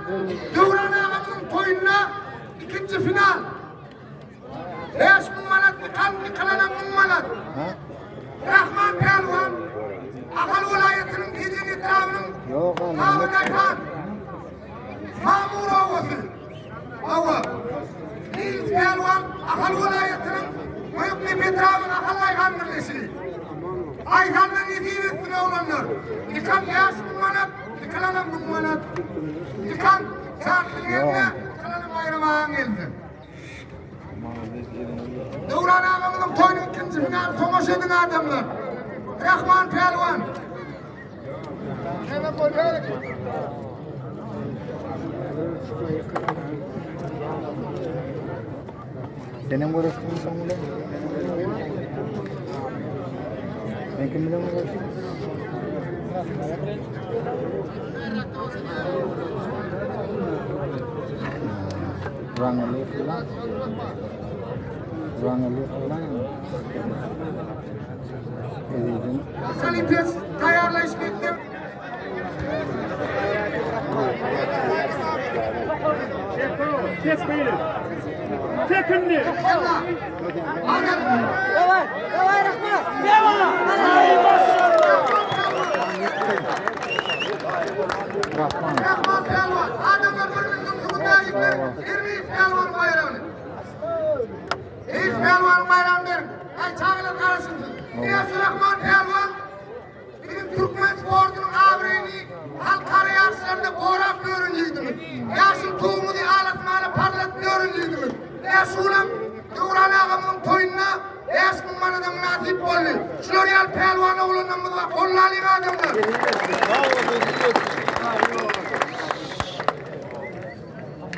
Döwran agamyzyň toýunda ikinji final. 5000 manat ýykan, ýykylanam 1000 manat. Rahman pälwan Ahal welaýatynyň Tejen etrabynyň Babadaýhan Mamur obasy. Hawa. Nils pälwan Ahal welaýatynyň Gökdepe etrabynyň Ahal daýhan birleşigi. Aýsalda nesip etsin oglanlar. Ýykan 5000 manat, ýykylanam 1000 manat. Ýykan şatlyk ýerine, ýykylanam Baýram agaň gelse. Döwran agamyzyň toýunyň ikinji finaly tomaşa ediň adamlar. Rahman pälwan. Senem göreşdiň soň bilen. Sen kim bilen göreşdiň? Rangaly falan. Rangaly falan. Ezizim. Olimpiýa taýýarlaýyş mekdep. Çekindi. Давай, давай, Rahman. Rahman. Rahman pälwan. Adamlar bir minutiň suwunda ýigitler. Ermiýew pälwanyň baýragyny. Eýs pälwanyň baýragyny beriň. Aý çagalar garaşyň siz. Ine şu Rahman pälwan biziň türkmen sportunyň abraýyny halkara ýaryşlarynda gorap ýören ýigidimiz. Ýaşyl tugumyzy al-asmana parladyp ýören ýigidimiz. Ine şu günem Döwran agamyzyň toýunda 5000 manada mynasyp boldy. Şular ýaly pälwan oglanlarymyz bar. Gollalyň adamlar.